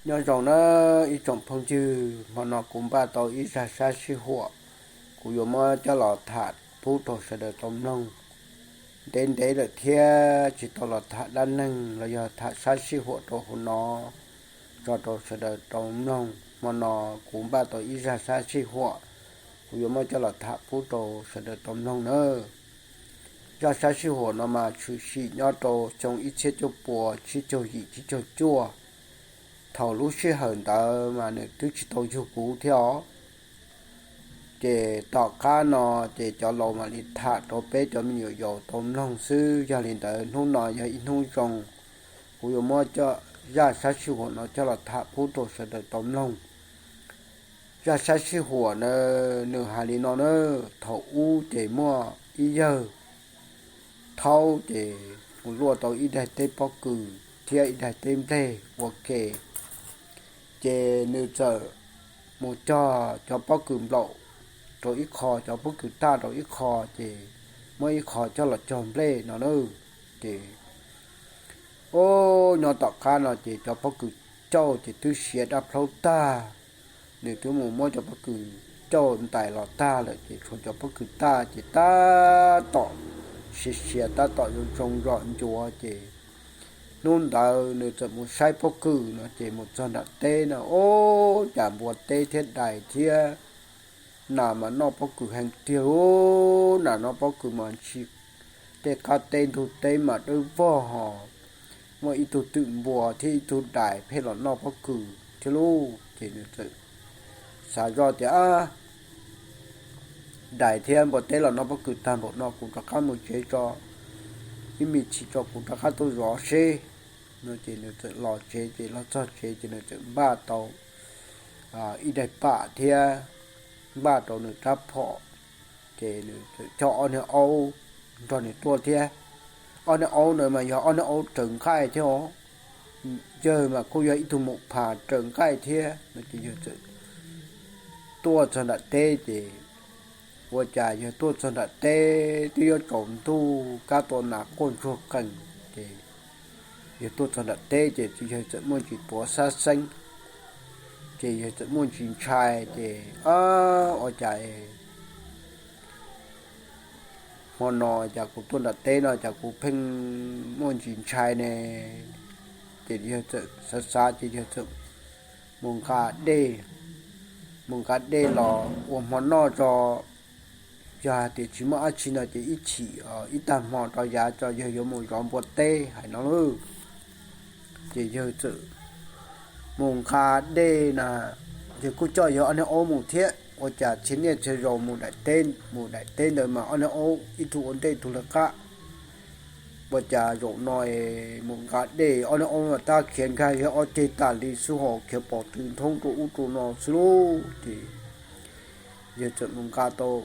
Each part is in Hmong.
Nyob zoo nawb ib tsoom phooj ywg, hmo no kuv npaj tau ib zaj sab sij huam, kuv yuav muab coj los tham pub rau sawv daws tau mloog. Ntev ntev lawm thiab tsis tau los tham dab neeg los yog tham sab sij huam rau hauv no tso rau sawv daws tau mloog. Hmo no kuv npaj tau ib zaj sab sij huam, kuv yuav muab coj los tham pub rau sawv daws tau mloog nawb. Zaj sab sij huam no mas tshwm sim nyob rau xyoo ib txhiab cuaj puas tsib caug yim tsib caug cuaj. Thaum lub sij hawm ntawd mas nws twb tsis tau yug kuv thiab os. Ces tom qab no ces cov laus mam li tham rau peb cov me nyuam yaus tau mloog xwb. Yog li ntawd hnub no yog ib hnub zoo, kuv yuav muab zaj sab sij huam no coj los tham pub rau sawv daws tau mloog. Zaj sab sij huam na, nws hais li no na: Thaum ub ces muaj ib yawg thaub ces mus luaj tau ib daig teb pob kws thiab ib daig teb nplej ua ke. Ces nws txawm mus cog cov pob kws nplaum rau ib qho, cov pob kws taj rau ib qho, ces muab ib qho coj los cog nplej no na. Ces, o, nyob tom qab no ces cov pob kws cauj ces twb siav dab plaub tag. Nws twb mus muab cov pob kws cauj ntais los tag lawm ces tshuav cov pob kws taj ces tab tom siav siav tab tom zoo zoo zom ncuav. Ces hnub ntawd nws txawm mus saib pob kws no ces mus txog nram teb no, o, cas npua teb thiab dais thiab nas mas noj pob kws heev tiag ub. Nas noj pob kws mas ntshis tej qab teb ntug teb mas dawb vog hos. Muaj ib tug twm npua thiab ib tug dais pheej los noj pob kws thiab lauj. Ces nws txawm xav zoj tias, dais thiab npua teb los noj pob kws tag npaum no, kuv rov qab mus tsev tso, ib me chim tso kuv rov qab tuaj zov seb. No ces nws txawm los tsev, ces los txog tsev ces nws txawm npaj tau ib daig pam thiab npaj rau nws rab phom. Ces nws txawm coj ob niag aub nrog nws tuaj thiab. Ob niag aub ntawd mas yog ob niag aub raws nqaij thiab os. Yawg mas kuj yog ib tug mus phas raws nqaij thiab no. Ces yawg txawm tuaj txog nram teb ces, ua cas yawg tuaj txog nram teb twb yuav tsaus ntuj, kab tua nas quaj ntsuag qees. Ces yawg tuaj txog nram teb ces yawg txawm muaj ntsis tuav xab xeeb, ces yawg txawm muaj ntsis ntshai ces, ua cas hmo no cas kuv tuaj nram teb no cas kuv pheej muaj ntsis ntshai ne? Ces yawg txawm xav xav ces yawg txawm mus nqa dej, mus nqa dej los ua hmo noj tso. Yog hais tias tsis muaj dab tsi no ces ib chim ib tag hmo rov yav tso yawg yuav mus zov npua teb hais no lauj. Ces yawg txawm mus nqa dej na, yawg kuj coj yawg ob niag aub mus thiab. Ua cas txhia niaj txhia zaus mus daim teb, mus daim teb ntawd mas ob niag aub ib tug ua ntej ib tug lawv qab. Ua cas zaum no es mus nqa dej ob niag aub mas tab khiav nkag yawg ob ceg tas li xwb, ho khiav pom tw nthoob rau ub rau no xwb lauj. Ces yawg txawm mus nqa tau,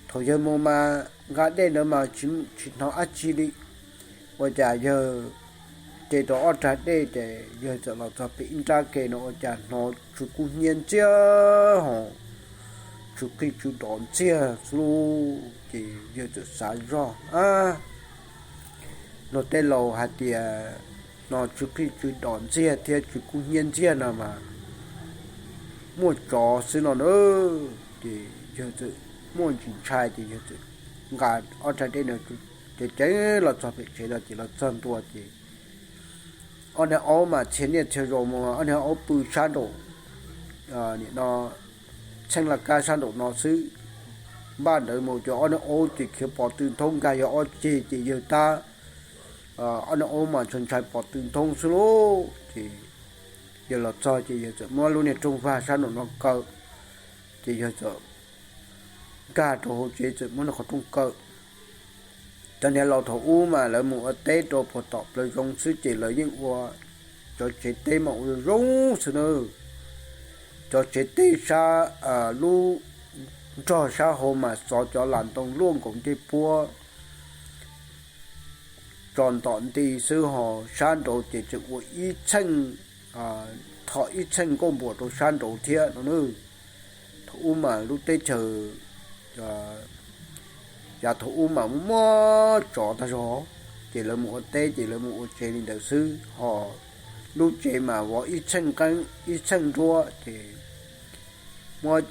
thaum yawg mus mas nqa dej ntawd mas tsis hnov dab tsi li. Ua cas yawg ce tau ob rag dej ces yawg txawm los txog pem ib nrab ke no ua cas hnov tsw kub hnyiab ntxiag ho tsw qij tsw dov ntxiag xwb lauj. Ces yawg txawm xav zoj, luag tej laus hais tias no tsw qij tsw dov ntxiag thiab tsw kub hnyiab ntxiag no mas muaj tsov xwb no na. Ces yawg txawm muaj ntsis ntshai ces yawg txawm nqa ob rag dej no ceev ceev los txog pem tsev no ces los txog ntua ces ob niag aub mas txhia niaj txhia zaus mus ob niag aub pw sab nraum, nim no txheej laj kab sab nraum no xwb. Npaj ntawd mus ces ob niag aub ces khiav pom tw nthoob nkag yawg ob ceg ces yawg tab, ob niag aub mas ntshai ntshai pom tw nthoob xwb lauj. Ces yawg los txog ces yawg txawm muab lub niag rooj vag sab nraum no kaw, ces yawg txawm nkag rau hauv tsev txawm muab nws qhov rooj kaw. Cov niam laus thaum ub mas lawv mus ua teb rau puag tom plawv zoov xwb ces lawv yeej ua cov tsev teb mas ua zoo zoo xwb na. Cov tsev teb sab, lub nrog sab hauv mas xov cov lam ntoo luaj nkaus ncej puab tso ntom nti xwb, ho sab nraud ces tseem ua ib txheej, tho ib txheej nkauj npuas rau sab nraud thiab no na. Thaum ub mas lub teb chaws, yav thaum ub mas muaj muaj tsov tag zog, ces lawv mus ua teb ces lawv mus ua tsev li ntawd xwb, ho lub tsev mas vov ib txheej nruab ces muab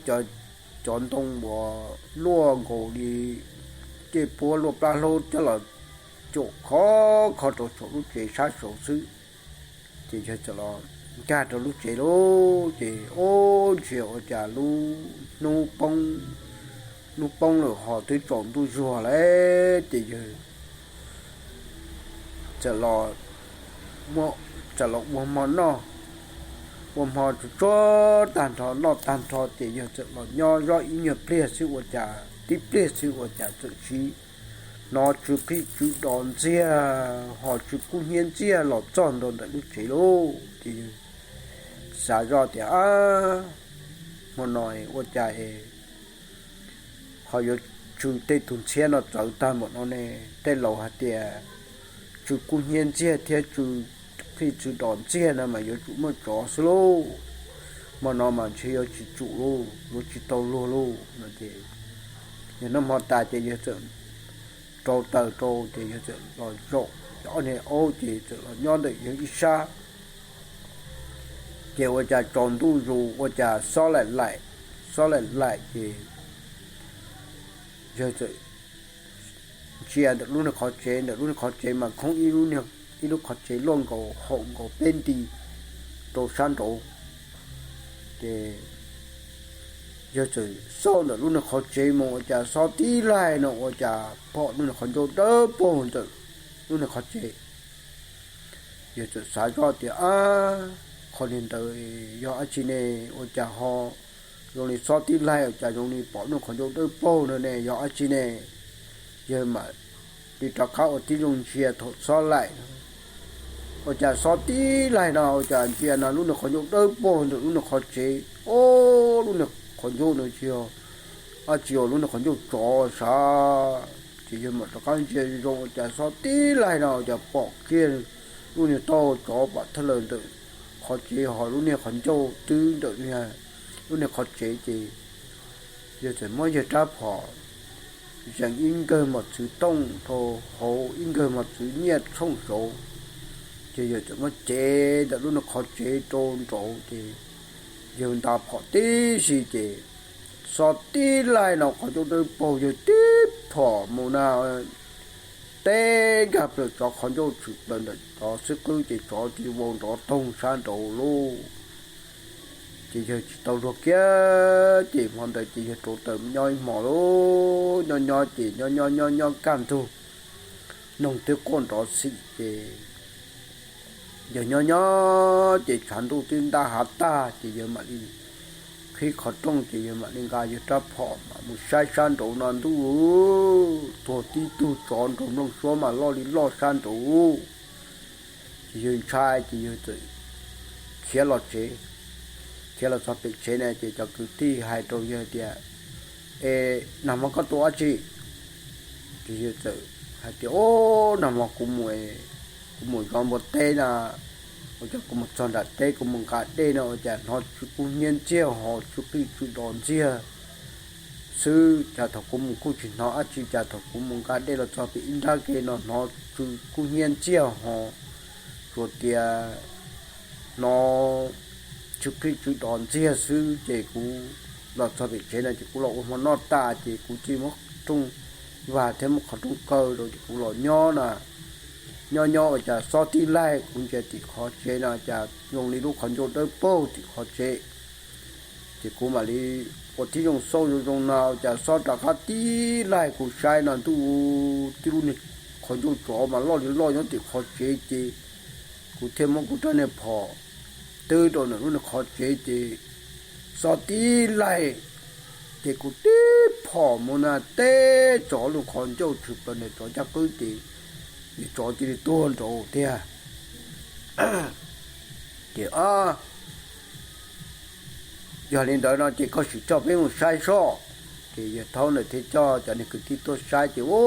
cov ntoo uas luaj nkaus li tej puab luaj plab hlub coj los cuam khov kho rau saum lub tsev sab saud xwb. Ces yawg txawm los nkag rau lub tsev lauj, ces ub, ntsia ua cas lub hnub poob, hnub poob lawm ho twb tsaus ntuj zuag lawm, ces yawg txawm los, txawm los ua hmo noj, ua hmo tsuag tsuag tag nrho noj tag nrho ces yawg txawm los nyob zoj ib nyuag pliag xwb ua cas, tib pliag xwb ua cas txawm sib hnov tsw qij tsw do ntxiag ho tsw kub hnyiab ntxiag los txog ntua ntawm lub tsev lauj. Ces yawg xav zoj tias, ab, hmo no ua cas es ho yuav tsw tej tug ntxhiab no txawv tag npaum no ne? Tej laus hais tias tsw kub hnyiab ntxiag thiab tsw qij tsw do ntxiag no mas yuav tsum muaj tsov xwb lauj. Hmo no mas ntshe yuav tsis tsum lauj, yuav tsis tau luag lauj no ces yawg noj hmo tas ces yawg txawm rau taws rau ces yawg txawm los zaum cov ob niag aub ces txawm los nyob ntawm yawg ib sab. Ces ua cas tsaus ntuj zus ua cas xob laim laim, xob laim laim ces yawg txawm ntsia ntawm lub niag qhov tsev, ntawm lub niag qhov tsev mas khoob ib lub qhov tsev luaj nkaus haum nkaus peb nti rau sab nraud. Ces yawg txawm xauj ntawm lub niag qhov tsev mus ua cas xob tib laig no ua cas pom lub niag qhov ncauj dawb paug ntawm lub niag qhov tsev. Yawg txawm xav zoj tias, ab, qhov niag ntawd yog dab tsi ne? Ua cas ho zoo li xob tib laig ua cas zoo li pom lub niag qhov ncauj dawb paug no ne, yog dab tsi ne? Yawg mam li rov qab ua tib zoo ntsia thaum xob laim no ua cas xob tib laig no ua cas ntsia no lub niag qhov ncauj dawb paug ntawm lub niag qhov tsev. Ob, lub niag qhov ncauj no tsis yog dab tsi, yog lub niag qhov ncauj tsov sav. Ces yawg mam rov qab ntsia zoo ua cas xob tib laig no ua cas pom kiag lub niag taub hau tsov pam thawj lawm ntawm qhov tsev ho lub niag qhov ncauj twb ntawm lub niag qhov tsev ces yawg txawm muab yawg rab phom zees ib nkawg mos txwv tooj rau hauv ib nkawg mos txwv nyiaj tshooj saud. Ces yawg txawm muab cev ntawm lub niag qhov tsev rau nraud ces yawg nta phom tib si ces xob tib laig no qhov ncauj dawb paug yawg tib phom mus na teb nkag plaws tsov qhov ncauj tshwm plaws ntawm tsov xwb qwb ces tsov cia li vau nrov toog sab nraud lauj. Ces yawg tsis tau luag kiag ces hmo ntawd ces yawg rauv taws nyob ib hmos lauj, nyob nyob ces nyob nyob nyob nyob kaj ntug noog twb quaj nrov xim ces yawg nyob nyob ces tshav ntuj twb ntab hav tag ces yawg mam li qhib qhov rooj ces yawg mam li nqa yawg rab phom mam mus saib sab nraud no ntuj, tuag tib tug tsov nraug nplooj suab mas loj li loj sab nraud. Ces yawg ntshai ces yawg txawm khiav los tsev. Khiav los txog pem tsev na ces cov kwv tij hais rau yawg tias, es nag hmo koj tua dab tsi? Ces yawg txawm hais tias, o, nag hmo kuv mus, kuv mus zov npua teb na, ua cas kuv mus txog nram teb kuv mus nqa dej no ua cas hnov tsw kub hnyiab ntxiag ho tsw qij tsw do ntxiag xwb, cas thaum kuv mus kuj tsis hnov dab tsi, cas thaum kuv mus nqa dej los txog pem ib nrab ke no hnov tsw kub hnyiab ntxiag ho tsuas tias hnov tsw qij tsw do ntxiag xwb ces kuv los txog pem tsev no ces kuv los ua hmo noj tas ces kuv cia li muab rooj vag thiab muab qhov rooj kaw rau ces kuv los nyob na. Nyob nyob ua cas xob tib laig kuv ntsia tim qhov tsev no cas zoo li lub qhov ncauj dawb paug tim qhov tsev. Ces kuv mam li ua tib zoo xauj zoo zoo no ua cas xob rov qab tib laig kuv saib no ntuj, tib lub niag qhov ncauj tsov mas loj li loj nyob tim qhov tsev ces kuv thiaj muab kuv rab niag phom twb rau ntawm lub niag qhov tsev ces xob tib laig ces kuv tib phom mus na teb tsov lub qhov ncauj tshwm plaws ntawm tsov caj qwb ces tsov cia li tuag nraud thiab. Ces, o, yog li ntawd no ces koj sim coj peb mus saib soj. Ces yawg thaub ntawd thiaj coj cov niag kwv tij tuaj saib ces, u,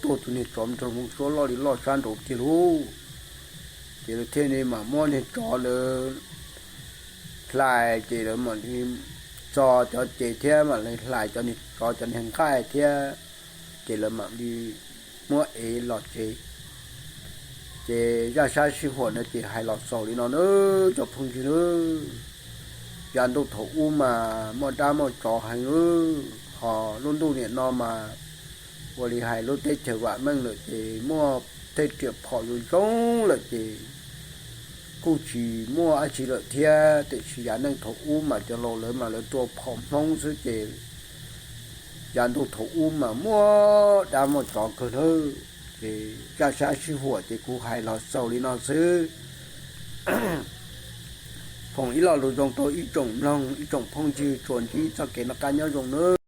tuag tus niag tsov nraug nplooj suab loj li loj sab nraud tiag lauj. Ces lawv thiaj li mam muab niag tsov ntawd hlais ces lawv mam li txo cov ces thiab mam li hlais cov niag tsov cov niag nqaij thiab ces lawv mam li muab ev los tsev. Ces zaj sab sij huam no ces hais los xaus li no na, cov phooj ywg na. Yav ntuj thaum ub mas muaj dab muaj tsov heev, ho lub ntuj niam no mas ua li hais lub teb chaws vam meej lawm ces muaj tej riam phom zoo zoo lawm ces kuj tsis muaj dab tsi lawm thiab, tiam sis yav neej thaum ub mas cov laus lawv mas lawv tua phom Hmoob xwb ces yav ntuj thaum ub mas muaj dab muaj tsov kawg nawb. Ces zaj sab sij huam ces kuv hais los xaus li no xwb. Foom ib lo lus zoo rau ib tsoom mloog ib tsoom phooj ywg tsuas ntsib txoj kev noj qab nyob zoo nawb.